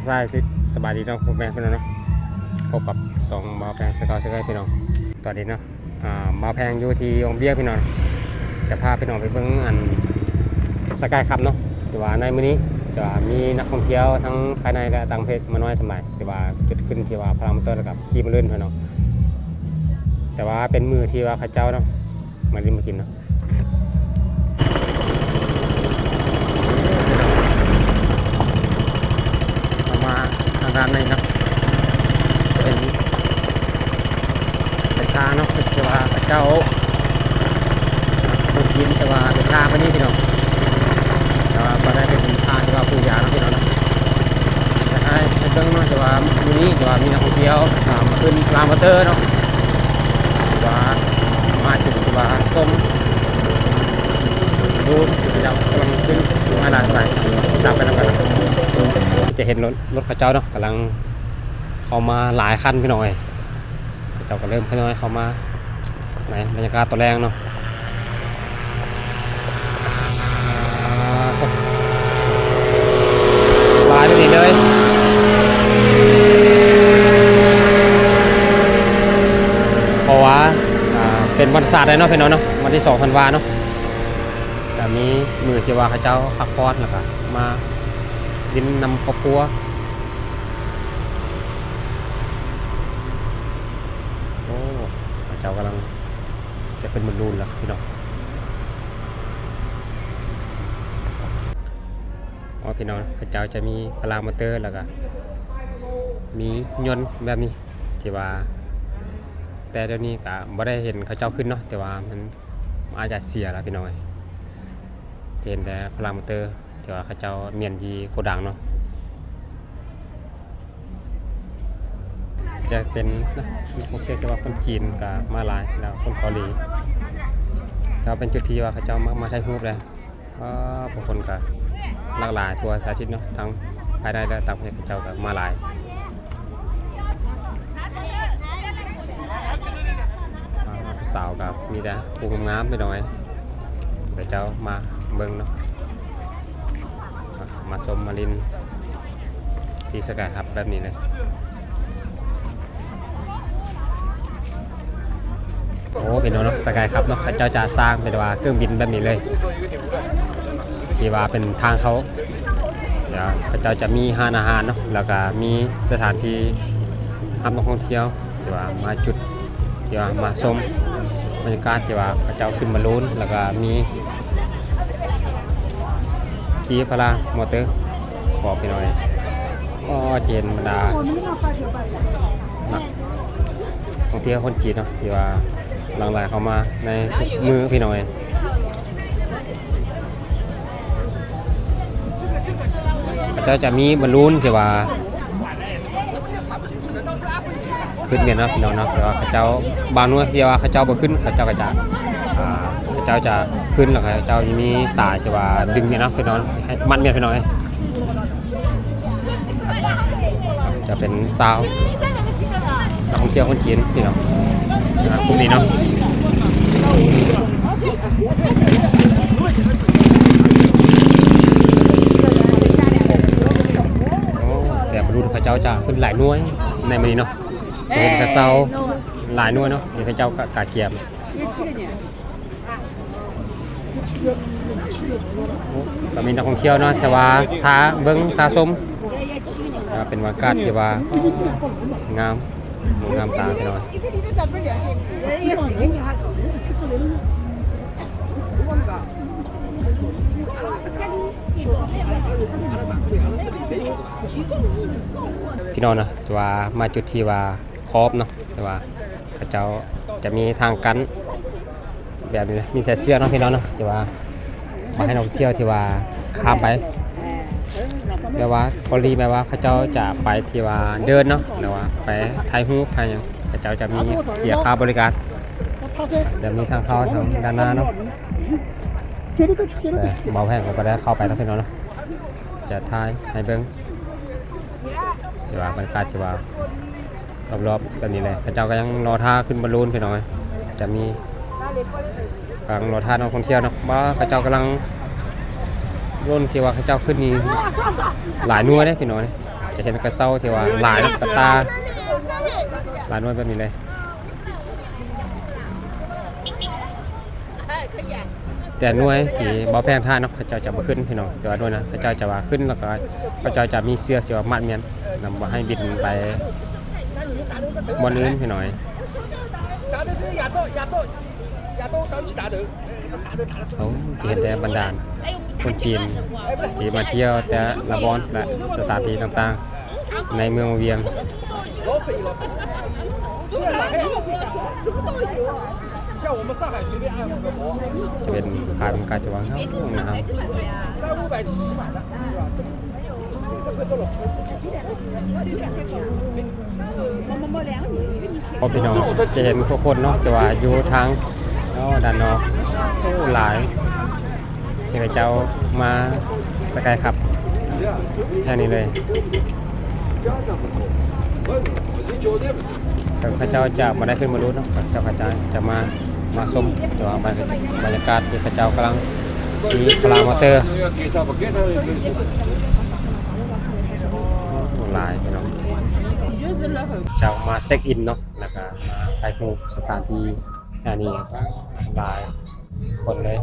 ສາຍ ສະບາຍດີເນາະ ພໍ່ແມ່ພີ່ນ້ອງເນາະ, ພົບກັບຊ່ອງບ່າວແພງ ຊາວເກົ່າຊາວເຄີຍ ພີ່ນ້ອງ. ຕອນນີ້ເນາະ ອ່າ ບ່າວແພງຢູ່ທີ່ວັງວຽງ ພີ່ນ້ອງ, ຈະພາພີ່ນ້ອງໄປເບິ່ງອັນ ສະກາຍຄັບເນາະ, ທີ່ວ່າໃນມື້ນີ້ ທີ່ວ່າມີນັກທ່ອງທ່ຽວທັງພາຍໃນ ແລະ ຕ່າງປະເທດມານ້ອຍສ່ຳຫຼາຍ, ທີ່ວ່າຈຸດຂຶ້ນທີ່ວ່າພະລາງມອເຕີ ແລ້ວກໍຂີ່ມາຫຼິ້ນ ພີ່ນ້ອງ. ແຕ່ວ່າເປັນມື້ທີ່ວ່າເຂົາເຈົ້າເນາະ ມາຫຼິ້ນມາກິນເນາະ. ເຂົ້າມາທາງດ້ານໃນເນາະ ເປັນ ເປັນທາງເນາະ ທີ່ວ່າເຂົາເຈົ້າ ເປັນຫີນ ແຕ່ວ່າເປັນທາງໄປນີ້ ພີ່ນ້ອງ, ແຕ່ວ່າບໍ່ໄດ້ເປັນທາງທີ່ວ່າປູຢາງເນາະ ພີ່ນ້ອງເນາະ. ຢາກໃຫ້ເບິ່ງເນາະ ແຕ່ວ່າມື້ນີ້ ແຕ່ວ່າມີນັກທ່ອງທ່ຽວ ອ່າ ມາຂຶ້ນພະລາງມອເຕີເນາະ ວ່າມາເຖິງທີ່ວ່າຊົມ ດູ ເຂົາເຈົ້າກຳລັງຂຶ້ນມາຫຼາຍປານໃດ ຕາມໄປນຳກັນ. ຈະເຫັນລົດ ລົດເຂົາເຈົ້າເນາະ ກຳລັງເຂົ້າມາຫຼາຍຄັນ ພີ່ນ້ອງເອີຍ. ເຂົາເຈົ້າກໍເລີ່ມທະຍອຍເຂົ້າມາໃນບັນຍາກາດຕອນແລງເນາະ. ອ່າ ຫຼາຍແບບນີ້ເລີຍ ເພາະວ່າ ອ່າ ເປັນວັນຊາດແລ້ວເນາະ ພີ່ນ້ອງເນາະ, ວັນທີສອງທັນວາເນາະ, ກໍມີມື້ທີ່ວ່າເຂົາເຈົ້າພັກຜ່ອນ ແລ້ວກໍມາຫຼິ້ນນຳຄອບຄົວ. ໂອ້ ເຂົາເຈົ້າກຳລັງຈະຂຶ້ນບອນລູນແລ້ວ ພີ່ນ້ອງ. ອໍ ພີ່ນ້ອງ ເຂົາເຈົ້າຈະມີພະລາງມອເຕີ ແລ້ວກະມີຍົນແບບນີ້ ທີ່ວ່າ ແຕ່ດຽວນີ້ກະບໍ່ໄດ້ເຫັນເຂົາເຈົ້າຂຶ້ນເນາະ, ແຕ່ວ່າມັນອາດຈະເສຍແລ້ວ ພີ່ນ້ອງເອີຍ. ຈະເຫັນແຕ່ພະລາງມອເຕີ ທີ່ວ່າເຂົາເຈົ້າມ້ຽນທີ່ໂກດັງເນາະ. ຈະເປັນນັກທ່ອງທ່ຽວທີ່ວ່າຄົນຈີນກໍມາຫຼາຍ ແລ້ວຄົນເກົາຫຼີ ແຕ່ວ່າເປັນຈຸດທີ່ວ່າເຂົາເຈົ້າມັກມາຖ່າຍຮູບເດ້. ເອີ ຜູ້ຄົນກໍຫຼາກຫຼາຍທົ່ວສາທິດເນາະ, ທັງພາຍໃນ ແລະ ຕ່າງປະເທດ ເຂົາເຈົ້າກໍມາຫຼາຍ. ອ່າ ຜູ້ສາວກໍມີແຕ່ຜູ້ງາມໆ ພີ່ນ້ອງເອີຍ, ເຂົາເຈົ້າມາເບິ່ງເນາະ, ມາຊົມມາຫຼິ້ນທີ່ສະກາຍຄັບແບບນີ້ເລີຍ. ໂອ້ ເປັນເນາະ ສະກາຍຄັບເນາະ, ເຂົາເຈົ້າຈະສ້າງເປັນວ່າເຄື່ອງບິນແບບນີ້ເລີຍ ທີ່ວ່າເປັນທາງເຂົ້າ. ແລ້ວເຂົາເຈົ້າຈະມີຮ້ານອາຫານເນາະ, ແລ້ວກະມີສະຖານທີ່ຮັບນັກທ່ອງທ່ຽວ ທີ່ວ່າມາຈຸດ ທີ່ວ່າມາຊົມບັນຍາກາດທີ່ວ່າເຂົາເຈົ້າຂຶ້ນບາລູນ, ແລ້ວກະມີຂີ່ພາລາມໍເຕີ ບອກພີ່ນ້ອງເອີຍ. ກໍຈະເຫັນບັນດານັກທ່ອງທ່ຽວຄົນຈີນເນາະ ທີ່ວ່າຫຼັ່ງໄຫຼເຂົ້າມາໃນທຸກມື້ ພີ່ນ້ອງເອີຍ. ເຂົາເຈົ້າຈະມີບາລູນທີ່ວ່າ ຂຶ້ນແມ່ນເນາະ ພີ່ນ້ອງເນາະ, ແຕ່ວ່າເຂົາເຈົ້າ ບາງໜ່ວຍທີ່ວ່າເຂົາເຈົ້າບໍ່ຂຶ້ນ ເຂົາເຈົ້າກໍຈະ ອ່າ ເຂົາເຈົ້າຈະຂຶ້ນ ແລ້ວເຂົາເຈົ້າມີສາຍທີ່ວ່າດຶງແມ່ນເນາະ ພີ່ນ້ອງ, ໃຫ້ມັດແມ່ນ ພີ່ນ້ອງເອີຍ. ຈະເປັນຊາວນັກທ່ອງທ່ຽວຄົນຈີນ ພີ່ນ້ອງ ອ່າ ກຸ່ມນີ້ເນາະ. ໂອ້ ແຕ່ບາລູນເຂົາເຈົ້າຈະຂຶ້ນຫຼາຍໜ່ວຍໃນມື້ນີ້ເນາະ. ຈະເຫັນກະເຊົາຫຼາຍໜ່ວຍເນາະ ທີ່ເຂົາເຈົ້າກະກະກຽມ. ໂອ້ ກະມີນັກທ່ອງທ່ຽວເນາະ ແຕ່ວ່າຖ້າເບິ່ງ ຖ້າຊົມ ກະເປັນບັນຍາກາດທີ່ວ່າງາມຫູງາມຕາ ພີ່ນ້ອງ. ພີ່ນ້ອງເນາະ ຖືວ່າມາຈຸດທີ່ວ່າຂອບເນາະ ແຕ່ວ່າເຂົາເຈົ້າຈະມີທາງກັ້ນແບບນີ້ນະ ມີແຕ່ເຊືອກເນາະ ພີ່ນ້ອງເນາະ ແຕ່ວ່າບໍ່ໃຫ້ນັກທ່ອງທ່ຽວທີ່ວ່າຂ້າມໄປ ແບບວ່າກໍລະນີແບບວ່າເຂົາເຈົ້າຈະໄປທີ່ວ່າເດີນເນາະ ຫຼືວ່າໄປຖ່າຍຮູບ ຖ່າຍຫຍັງ ເຂົາເຈົ້າຈະມີເສຍຄ່າບໍລິການ ແລະ ມີທາງເຂົ້າທາງດ້ານໜ້າເນາະ. ເອີ ບ່າວແພງກໍບໍ່ໄດ້ເຂົ້າໄປເນາະ ພີ່ນ້ອງເນາະ ຈະຖ່າຍໃຫ້ເບິ່ງ ທີ່ວ່າບັນຍາກາດທີ່ວ່າລອບໆແບບນີ້ແຫຼະ. ເຂົາເຈົ້າກໍຍັງລໍຖ້າຂຶ້ນບາລູນ ພີ່ນ້ອງເອີຍ ຈະມີ ກຳລັງລໍຖ້ານັກທ່ອງທ່ຽວເນາະ ວ່າເຂົາເຈົ້າກຳລັງ ໂດຣນທີ່ວ່າເຂົາເຈົ້າຂຶ້ນນີ້ຫຼາຍໜ່ວຍເດ້ ພີ່ນ້ອງເອີຍ. ຈະເຫັນກະເຊົາທີ່ວ່າຫຼາຍເນາະ ກະຕ່າ ຫຼາຍໜ່ວຍແບບນີ້ເລີຍ. ແຕ່ໜ່ວຍທີ່ບໍ່ແພງທ່ານເນາະ ເຂົາເຈົ້າຈະບໍ່ຂຶ້ນພີ່ນ້ອງ, ແຕ່ວ່າໜ່ວຍນັ້ນເຂົາເຈົ້າຈະວ່າຂຶ້ນ ແລ້ວກໍເຂົາເຈົ້າຈະມີເຊືອກທີ່ວ່າມັດແມ່ນນຳ ບໍ່ໃຫ້ບິນໄປບ່ອນອື່ນພີ່ນ້ອງ. ໂອ້ ຈະເຫັນແຕ່ບັນດາຄົນຈີນທີ່ມາທ່ຽວແຕ່ລະບ່ອນ ແລະ ສະຖານທີ່ຕ່າງໆ ໃນເມືອງວຽງ ຈະເປັນພາບບັນຍາກາດທີ່ວ່າງາມໆ. ພໍ່ພີ່ນ້ອງ ຈະເຫັນຜູ້ຄົນເນາະ ທີ່ວ່າຢູ່ທາງ ເນາະ ດ້ານນອກ ໂອ້ ຫຼາຍ ທີ່ເຂົາເຈົ້າມາສະກາຍຄັບແຖວນີ້ເລີຍ. ເຖິງເຂົາເຈົ້າຈະບໍ່ໄດ້ຂຶ້ນມາດູເນາະ ເຂົາເຈົ້າກໍຈະ ຈະມາ ມາຊົມ ແຕ່ວ່າບັນ ບັນຍາກາດທີ່ເຂົາເຈົ້າກຳລັງຂີ່ພາລາມໍເຕີ ໂອ້ ຫຼາຍພີ່ນ້ອງ ເຈົ້າມາເຊັກອິນເນາະ ແລ້ວກໍມາຖ່າຍຮູບສະຖານທີ່ ອັນນີ້ຫຼາຍຄົນເລີຍ.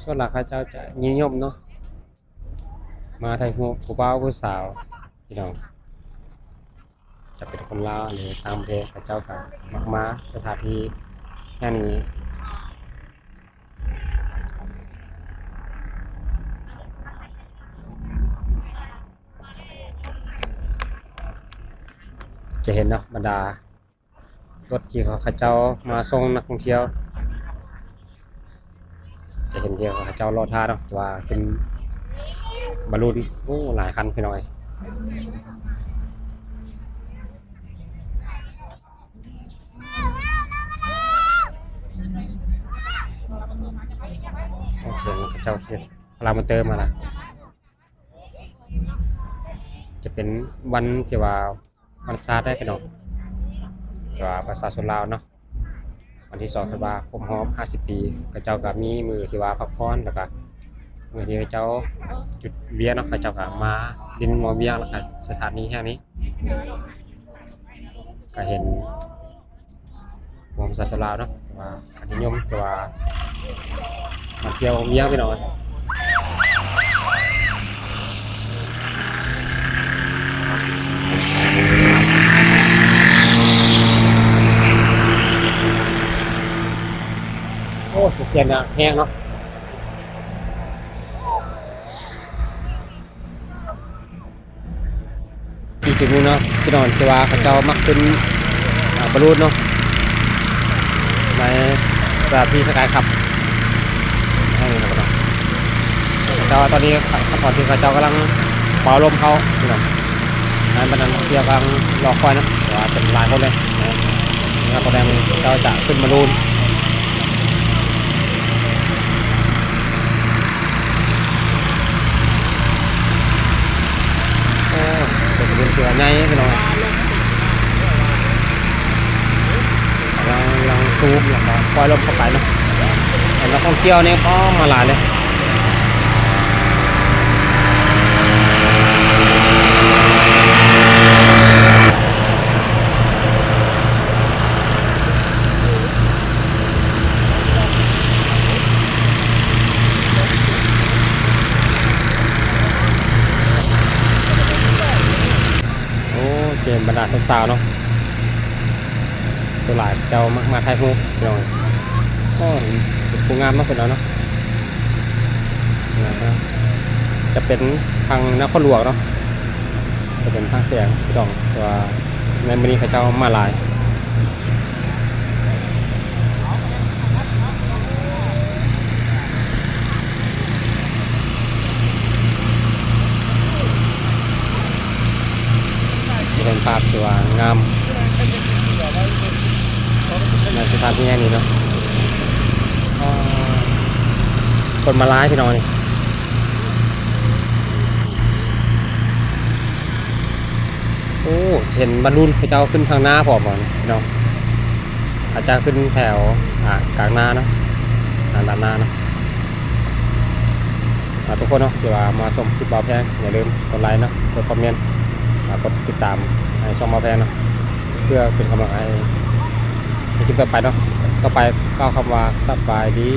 ສ່ວນຫຼາຍເຂົາເຈົ້າຈະນິຍົມເນາະ ມາຖ່າຍຮູບຜູ້ບ່າວຜູ້ສາວພີ່ນ້ອງ. ຈະເປັນຄົນລາວ ຫຼື ຕ່າງປະເທດ ເຂົາເຈົ້າກໍມັກມາສະຖານທີ່ແຫ່ງນີ້. ຈະເຫັນເນາະ ບັນດາລົດທີ່ເຂົາເຈົ້າມາສົ່ງນັກທ່ອງທ່ຽວ ຈະເຫັນທີ່ເຂົາເຈົ້າລໍຖ້າເນາະ ແຕ່ວ່າເປັນບາລູນ ໂອ້ ຫຼາຍຄັນພີ່ນ້ອງເອີຍ. ໂອເຄ ເຂົາເຈົ້າເຮັດພາລາມໍເຕີມາລະ ຈະເປັນວັນທີ່ວ່າ ວັນຊາດໄດ້ພີ່ນ້ອງ ແຕ່ວ່າປະຊາຊົນລາວເນາະ ວັນທີສອງທັນວາຄົບຮອບຫ້າສິບປີ ເຂົາເຈົ້າກໍມີມື້ທີ່ວ່າພັກຜ່ອນ ແລ້ວກໍມື້ທີ່ເຂົາເຈົ້າຢຸດວຽກເນາະ ເຂົາເຈົ້າກໍມາຫຼິ້ນມາວຽງ ແລ້ວກໍສະຖານທີ່ແຫ່ງນີ້ ກໍເຫັນ ຂອງປະຊາຊົນລາວເນາະ ແຕ່ວ່າກະນິຍົມ ແຕ່ວ່າມາທ່ຽວວຽງພີ່ນ້ອງ. ໂອ້ ສຽງດັງແຮງເນາະ. ອີກຈຸດໜຶ່ງເນາະ ທີ່ນອນທີ່ວ່າເຂົາເຈົ້າມັກຂຶ້ນ ອ່າ ບາລູນເນາະ ໃນສະຖານທີ່ສະກາຍຄັບ ແຫ່ງນີ້ເນາະ. ແຕ່ວ່າຕອນນີ້ ຕອນທີ່ເຂົາເຈົ້າກຳລັງເປົ່າລົມເຂົ້າພີ່ນ້ອງ ໃຫ້ບັນດານັກທ່ອງທ່ຽວກຳລັງລໍຄອຍເນາະ ແຕ່ວ່າເປັນຫຼາຍຄົນເລີຍເນາະ ແລ້ວກໍແມ່ນເຂົາເຈົ້າຈະຂຶ້ນບາລູນ. ໂອ້ ເປັນຂະບວນທີ່ວ່າໃຫຍ່ພີ່ນ້ອງ ກຳລັງ ກຳລັງສູບ ແລ້ວກໍປ່ອຍລົມເຂົ້າໄປເນາະ ແລ້ວນັກທ່ອງທ່ຽວນີ້ກໍມາຫຼາຍເລີຍ. ໂອ້ ເຫັນບັນດາສາວໆເນາະ ສ່ວນຫຼາຍເຂົາເຈົ້າມັກມາຖ່າຍຮູບພີ່ນ້ອງ. ໂອ້ ເປັນຜູ້ງາມເນາະ ເພິ່ນເນາະ ຈະເປັນທາງນະຄອນຫຼວງເນາະ ຈະເປັນທາງແຂວງພີ່ນ້ອງ ແຕ່ວ່າໃນມື້ນີ້ເຂົາເຈົ້າມາຫຼາຍ. ຈະເປັນພາບທີ່ວ່າງາມໃນສະຖານທີ່ແຫ່ງນີ້ເນາະ. ຄົນມາຫຼາຍພີ່ນ້ອງນີ້. ໂອ້ ເຫັນບາລູນເຂົາເຈົ້າຂຶ້ນທາງໜ້າພ້ອມເນາະ ອາດຈະຂຶ້ນແຖວ ອ່າ ກາງໜ້າເນາະ ທາງດ້ານໜ້າເນາະ. ອ່າ ທຸກຄົນເນາະ ທີ່ວ່າມາຊົມຄລິບບ່າວແພງ ຢ່າລືມກົດໄລເນາະ ກົດຄອມເມັນ ອ່າ ກົດຕິດຕາມໃຫ້ຊ່ອງບ່າວແພງເນາະ ເພື່ອເປັນກຳລັງໃຫ້ໃນຄລິບຕໍ່ໄປເນາະ. ຕໍ່ໄປກ່າວຄຳວ່າສະບາຍດີ.